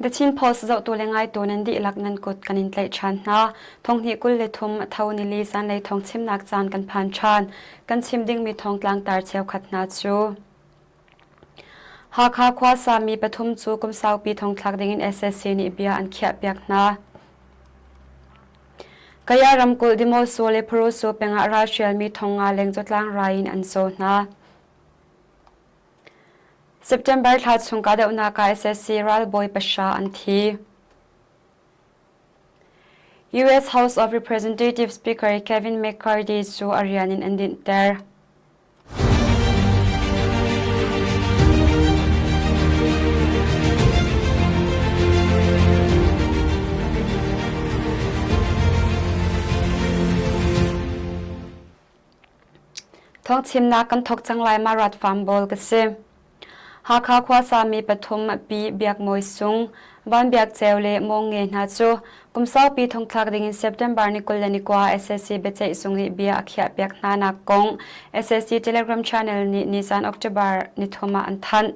The Chin Post zohtu le ngaitu nan dihlak nan kut kan in tlaih ṭhan hna. Thonghnih 23 tho nili zanlei thawng chimnak caan kan phan ṭhan. Kan chim dingmi thawngtlang tar cheukhat hna cu Hakha khuasa mi pathum cu kum saupi thongthlak dingin SSC nih bia an khiahpiak hna. Kaya ramkulh Dimoso le Pharuso pengah ralhrialmi thong nga leng cu tlangrai in an caw hna. September thla chung kahdohnak ah SSC ralbawi pahra an thi. US House of Representatives Speaker Kevin McCarthy cu a rian in an dinhter. Thawngchimnak kan thawk cang lai ma rat farm bawl ka si. Hakha khuasa mi pathum Pi Biak Mawi Sung, Van Biak Ceu le Mawng Nge hna cu kum saupi thongthlak dingin September ni 29 SSC biaceih zung nih bia a khiahpiak hna nak kong SSC Telegram channel nih nizan October ni thum ah an thanh.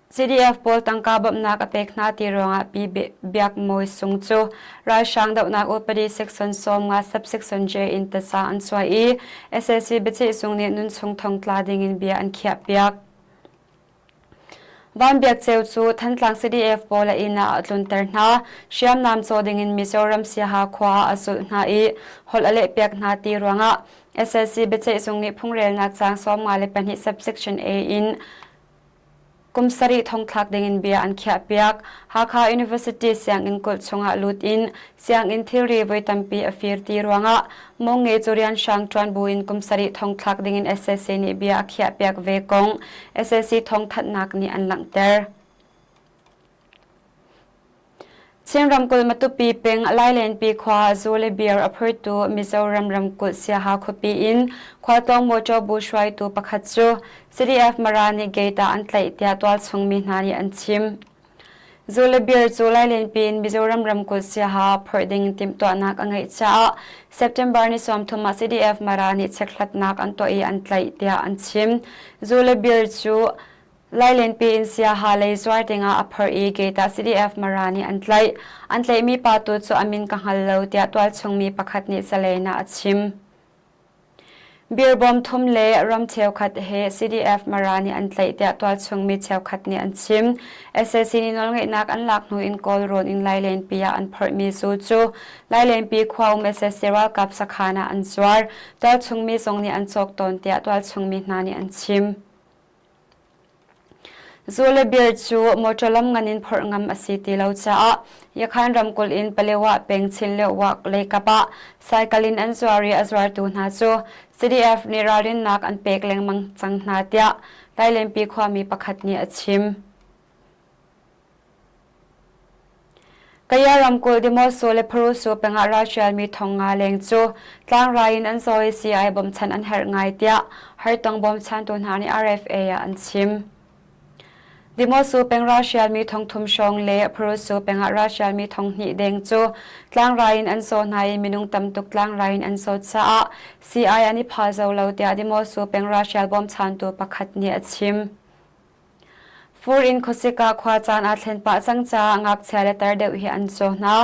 CDF pawl tangka bawmhnak a pek hna ti ruangah Pi Biak Mawi Sung cu ralhrang dohnak upadi section 50 subsection J in taza an cuai i SSC biaceih zung nih nunchung thongtla dingin bia an khiahpiak. Van Biak Ceu cu Thantlang CDF pawl a inn ah a tlunter hna. Hriamnam caw dingin Mizoram Siaha khua ah a zulh hna i holh a lehpiak hna ti ruangah SSC biaceih zung nih phungrelnak caang 52 subsection A in Kum sarih thongthlak dingin bia an khiahpiak. Hakha University sianginn kulh chungah lut in sianginn thilri voi tampi a fir ti ruangah Mongnge cu rianhrang ṭuan buin kum sarih thongthlak dingin SSC nih bia a khiahpiak ve kong SSC thawngthanhnak nih an langhter. Chin ramkulh Matupi peng Lailenpi khua zu le beer a phurtu Mizoram ramkulh Siaha khuapi in khualtlawng motor bu hruaitu pakhat cu CDF Mara nih gate ah an tlaih tiah tualchung mi hna nih an chim. Zu le beer cu Lailenpi in Mizoram ramkulh Siaha phurh ding timhtuahnak a ngeih caah September ni 30 ah CDF Mara nih chekhlatnak an tuah i an tlaih tiah an chim. Zu le beer cu Lailenpi in Siaha lei zuar dingah a phorh i gate ah CDF Mara nih an tlaih. An tlaihmi pa tu cu a min ka hngal lo tiah tualchung mi pakhat nih Zalen ah a chim. Beer bawm thum le ram cheukhat he CDF Mara nih an tlaih tiah tualchung mi cheukhat nih an chim. SAC nih nawlngeihnak an lak hnu in Kawlrawn in Lailenpi ah an phorhmi zu cu Lailenpi khua um SAC ralkap sakhan ah an zuar. Tualchung mi zong nih an cawk tawn tiah tualchung mi hna nih an chim. Zu le beer cu mawṭaw lam ngan in phorh ngam a si ti lo caah Yakhan ramkulh in Palewa peng Chinleuwak leikap ah cycle in an zuar i a zuartu hna cu CDF nih ralrinnak an pek lengmang cang hna tiah Lailenpi khuami pakhat nih a chim. Kaya ramkulh Demoso le Pharuso pengah ralhrialmi thong nga leng cu tlangrai in an zaw i sii-ai bawmchan an herh ngai tiah hartong bawmchantu hna nih RFA ah an chim. Demoso peng ralhrialmi thong thum hrawng le Pharuso pengah ralhrialmi thong hnih deng cu tlangrai in an zaw hna i minung tam tuk tlangrai in an zawt caah sii-ai an i pha zo lo tiah Demoso peng ralhrial bawmchantu pakhat nih a chim. Fur in khuasik ah khua caan aa thlen pah cang caah ngakchia le tar deuh hi an caw hna.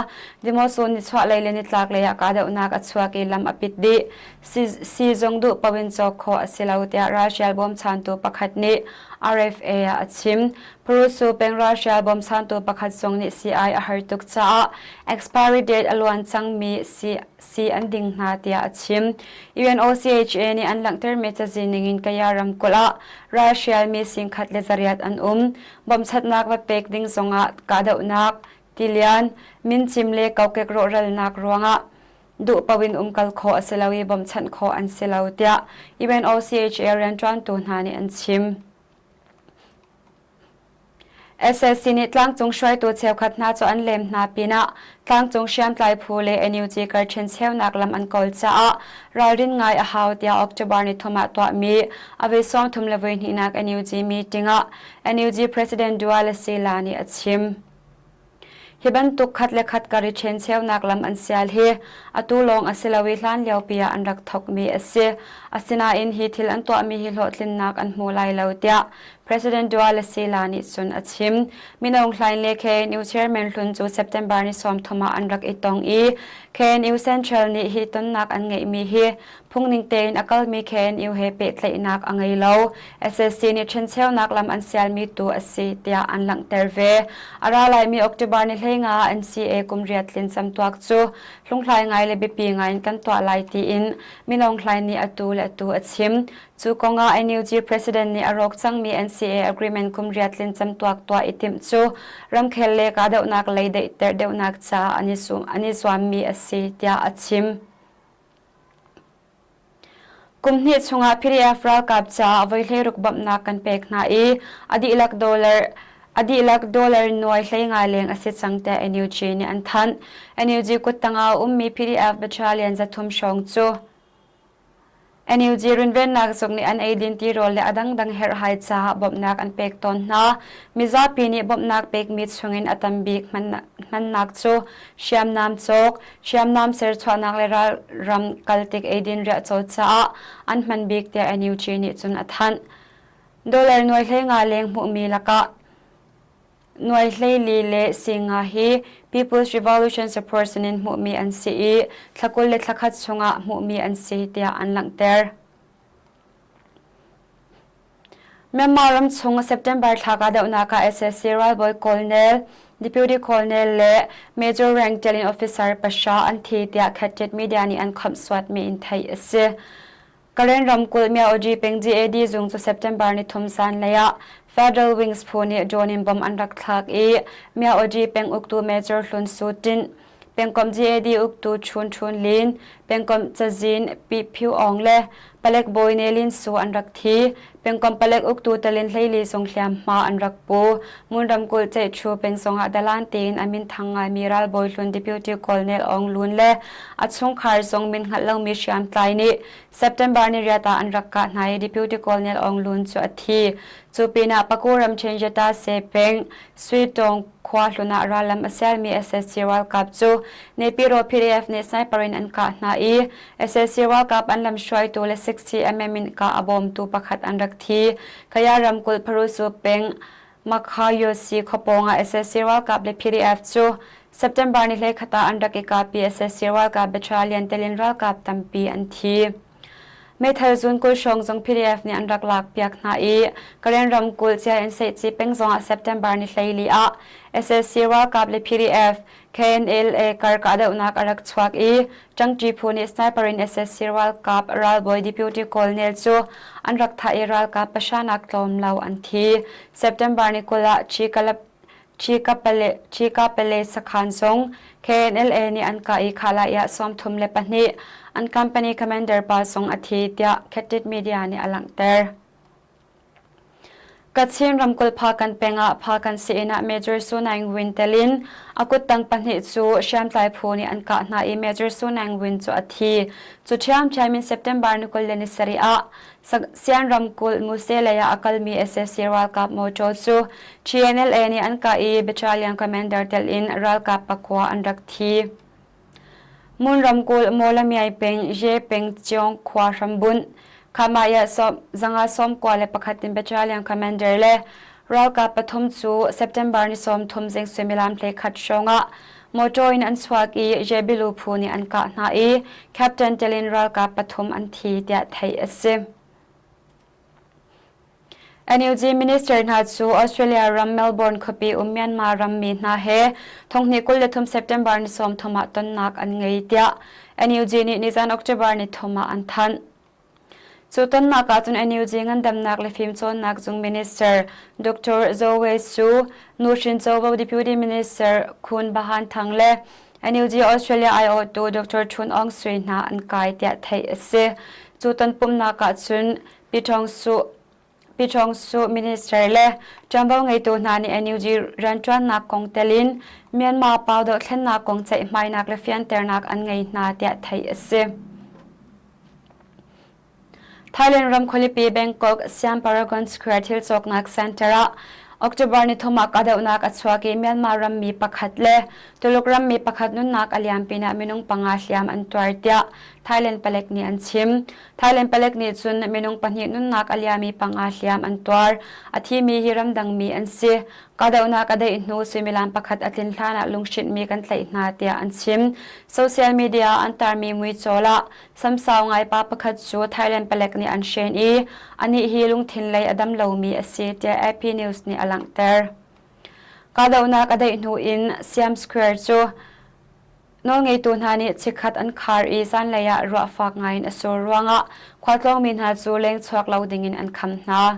Dimosun nichuahlei le nitlaklei ah kahdohnak a chuak i lam a pit dih. Sii zong duh paoh in cawk khawh a si lo tiah ralhrial bawmchantu pakhat nih RFA ah a chim. Prusu peng ralhrial bawmchantu pakhat zong nih sii-ai a har tuk caah expiry date a luan cangmi sii an ding hna tiah a chim. UNOCHA nih an langhtermi cazin ningin Kaya ramkulh ah Ralhrialmi singkhat le zariat an um. Bawmchanhnak va pek ding zongah kahdohnak, tilian, mincim le kokek rawhralnak ruangah duh paoh in umkal khawh a si lo i bawmhchanh khawh an si lo tiah UNOCHA rianṭuantu hna nih an chim. SSC nih tlangcung hruaitu cheukhat hna cu an lem hna pinah tlangcung hriamtlai phu le NUG kar ṭhencheunak lam an kawl caah ralrin ngai a hau tiah October ni thum ah tuahmi a voi sawmthum le voi hnihnak NUG meeting ah NUG President Dua Lasila nih a chim. Hi bantuk khat le khat kar i ṭhencheunak lam an sial hi atu lawng a si lo i hlan liopi ah an rak thawkmi a si. Asinain hi thil an tuahmi hi hlawhtlinnak an hmu lai lo tiah President Duale Sila nih cun a chim. Min Aung Hlaing le KNU chairman hlun cu September ni 30 ah an rak i tong i KNU Central nih hi tonnak an ngeihmi hi phungning tein a kalmi KNU he pehtlaihnak a ngei lo. SSC nih ṭhencheunak lam an sialmi tu a si tiah an langhter ve. A ra laimi October ni 15 ah NCA kum riat tlin camtuak cu hlunghlai ngai le biapi ngai in kan tuah lai tiin Min Aung Hlaing nih atu le atu a chim. Cu kongah NUG President nih a rawk cangmi NCA agreement kum riat tlin camtuak tuah i timh cu ramkhel le kahdohnak lei daihter deuhnak caah an i zuammi a si tiah a chim. Kum hnih chungah PDF ralkap caah voi hleiruk bawmhnak kan pek hna i a dihlak dollar nuai 15 leng a si cang tiah NUG nih an thanh. NUG kuttang ah a ummi PDF battalion 300 hrawng cu NUG runvennak zung nih an eidin tirawl le a dangdang herhhai caah bawmhnak an pek tawn hna. Mizapi nih bawmhnak pekmi chungin a tam bik hmannak cu hriamnam cawk, hriamnam serchuahnak le ralram kal tik eidin riahcaw caah an hman bik tiah NUG nih cun a thanh. Dollar nuai 15 leng hmuhmi lakah nuai 14 le singa hi People's Revolution Support sinin hmuhmi an si i thla 20 le thla khat chungah hmuhmi an si tiah an langhter. Myanmar ram chung September thla kahdohnak ah SAC ralbawi Colonel, Deputy Colonel le Major rank telin officer pahra an thi tiah Khat Media nih an khawmhsuatmi in theih a si. Karen ramkulh Myaoji peng GAD zung cu September ni thum zanlei ah Federal Wings phu nih drone in bomb an rak thlak i Myaoji peng uktu Major Hlun Su Tin, pengkomh GAD uktu Chun Chun Lin, pengkomh cazin Pi Phyu Aung le palek bawi Ne Lin Su an rak thi. Pengkomh palek uktu Talin Hleili zong hliamhma an rak pu. Ngun ramkulh Ceihchu peng zongah dalan tein a minthang ngaimi ralbawi hlun Deputy Colonel Aung Lun le a chungkhar zong min hngalh lomi hriamtlai nih September ni riat ah an rak kah hna i Deputy Colonel Aung Lun cu a thi. Cu pinah Paku ramṭhen Yata Se peng Suitong khua hlun ah rallam a sialmi SSC ralkap cu Naypyidaw PDF nih sniper in an kah hna i SSC ralkap an lamhruaitu le 60mm in kah a bawmtu pakhat an rak thi. Kaya ramkulh Pharusu peng Makhayosi khuapawng ah SSC ralkap le PDF cu September ni 21 ah an rak i kahpi SSC ralkap battalion telin ralkap tampi an thi. Meithal zun 20 hrawng zong PDF nih an rak lakpiak hna i Karen ramkulh Ciainseihci peng zongah September ni 14 ah SSC ralkap le PDF KNLA kar kahdohnak a rak chuak i ṭangṭi phu nih sniper in SSC ralkap ralbawi deputy colonel cu an rak thah i ralkap pahranak tlawm lo an thi. September ni 20 ah Chikapale sakhan zong KNLA nih an kah i Khalai ah 32 an company commander pa zong a thi tiah Khatit Media nih a langhter. Kachin ramkulh Phakan peng ah Phakan sii-inn ah Major Su Naing Win tel in a kuttang pahnih cu hriamtlai phu nih an kah hna i Major Su Naing Win cu a thi. Cu ṭhiamṭhiam in September ni 27 ah Sian ramkulh Muse lei ah a kalmi sac ralkap mawṭaw cu TNLA nih an kah i battalion commander tel in ralkap pakua an rak thi. Mon ramkulh Mawlamyai peng Ye peng Ciong khua hrambunh Khamaya 191 in battalion commander le ralkap pathum cu September ni 30 zing suimilam 11 hrawng ah motor in an chuak i Jebilu phu nih an kah hna i Captain telin ralkap pathum an thi tiah theih a si. NUG minister hna cu Australia ram Melbourne khuapi um Myanmar rammi hna he thonghnih 23 September ni 30 ah tonnak an ngei tiah NUG nih nizan October ni thum ah an thanh. Cu tonnak ah cun NUG ngandamnak le fimcawnnak zung minister Dr. Zoe Su, Nuhrin Covo Deputy Minister Khun Bahan Thang le NUG Australia aiawhtu Dr. Chun Aung Sui hna an kai tiah theih a si. Cu tonpumnak ah cun Pi Thawng Su Minister le ṭuanvo ngeitu hna nih NUG rianṭuannak kong tel in Myanmar pau dohthlennak kong ceihmainak le fianternak an ngei hna tiah theih a si. Thailand ram khualipi Bangkok Siam Paragon Square thil cawknak center ah October ni thum ah kahdohnak a chuak i Myanmar rammi pakhat le Tuluk rammi pakhat nunnak a liam pinah minung panga hliam an tuar tiah Thailand palek nih an chim. Thailand palek nih cun minung pahnih nunnak a liami panga hliam an tuar. A thimi hi ramdangmi an si. Kahdohnak a daih hnu suimilam pakhat a tlin hlanah lunghrinhmi kan tlaih hna tiah an chim. Social media ah an tarmi muicawl ah samsau ngai pa pakhat cu Thailand palek nih an hren i anih hi lungthin lei a dam lomi a si tiah AP News nih a langhter. Kahdohnak a daih hnu in Siam Square cu nawlngeitu hna nih chikkhat an khar i zanlei ah ruah fak ngaiin a sur ruangah khualtlawngmi hna cu lengchuak lo dingin an kham hna.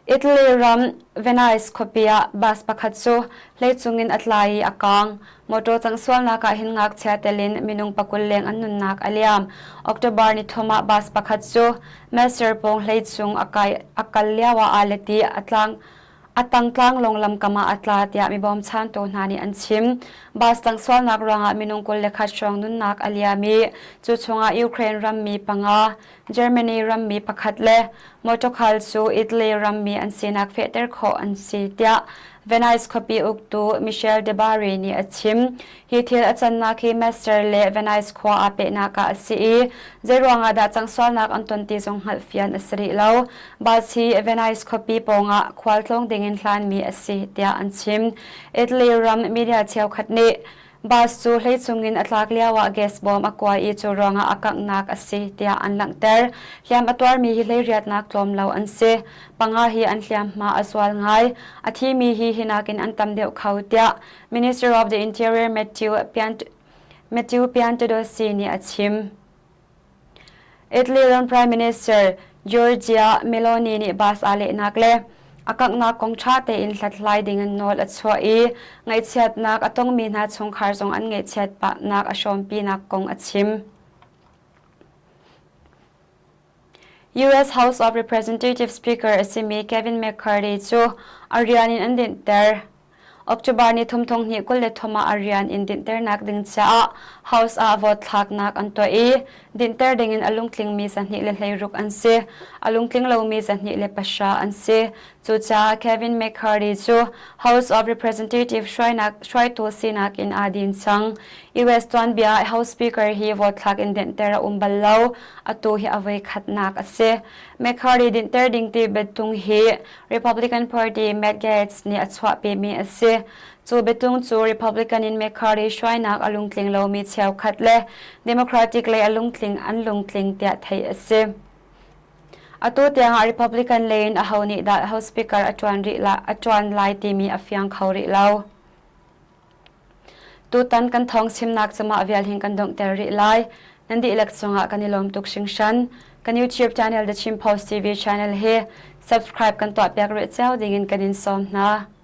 Italy ram Venice khuapi ah bus pakhat cu hleicung in a tla i a kaang. Mawṭaw cangsualnak ah hin ngakchia tel in minung 20 leng an nunnak a liam. October nithum ah bus pakhat cu Messer pawng hleicung a kai a kal lio ah aa let i a tlang a tang tlanglawng lamkam ah a tla tiah mi bawmchantu hna nih an chim. Bus cangsualnak ruangah minung 21 hrawng nunnak a liam i cu chungah Ukraine rammi panga, Germany rammi pakhat le mawṭaw cu Italy rammi an sinak fehter khawh an si tiah Venice khuapi uktu Michel De Bari nih a chim. Hi thil a cannak hi Mestre le Venice khua aa pehnak ah a si i zeiruang ah dah cangsualnak an ton ti zong hngalhfian a si rih lo. Bus hi Venice khuapi pawngah khualtlawng dingin hlanmi a si tiah an chim. Italy ram media cheukhat nih Bus cu hleicung in a tlak lioah gas bawm a kuai i cu ruangah a kanghnak a si tiah an langhter. Hliam a tuarmi hi hleiriatnak tlawm lo an si. Panga hi an hliamhma a zual ngai. A thimi hi hi nakin an tam deuh kho tiah Minister of the Interior Matthew Matthew Piantedosi nih a chim. Italy ram Prime Minister Giorgia Meloni nih bus aa lehnak le a kanghnak kong ṭha tein hlathlai dingin nawl a chuah i ngaihchiatnak a tongmi hna chungkhar zong an ngaihchiat pahnak a hrawmpinak kong a chim. US House of Representatives Speaker a simi Kevin McCarthy cu a rian in an dinhter. October ni thum thong hnih 23 ah a rian in dinhternak ding caah House ah vote thlaknak an tuah i dinhter dingin a lungtlingmi 216 an si. A lungtling lomi 209 an si. Cucaah Kevin McCarthy cu House of Representatives hruainak hruaitu sinak in aa din cang. US tuanbia ah House Speaker hi vote thlak in dinhter a um bal lo. Atu hi a voi khatnak a si. McCarthy dinhter ding ti biatung hi Republican Party Matt Gaetz nih a chuahpimi a si. Cu biatung cu Republican in McCarthy hruainak a lungtling lomi cheukhat le Democratic lei a lungtling an lungtling tiah theih a si. Atu tiangah Republican lei in aho nih dah House Speaker a ṭuan rih la, a ṭuan lai timi a fiang kho rih lo. Tutan kan thawng chimnak cu mah vial hin kan donghter rih lai. Nan dihlak cungah kan i lawm tuk hringhran. Kan YouTube channel The Chin Post TV channel hi subscribe kan tuahpiak rih cio dingin kan in sawm hna.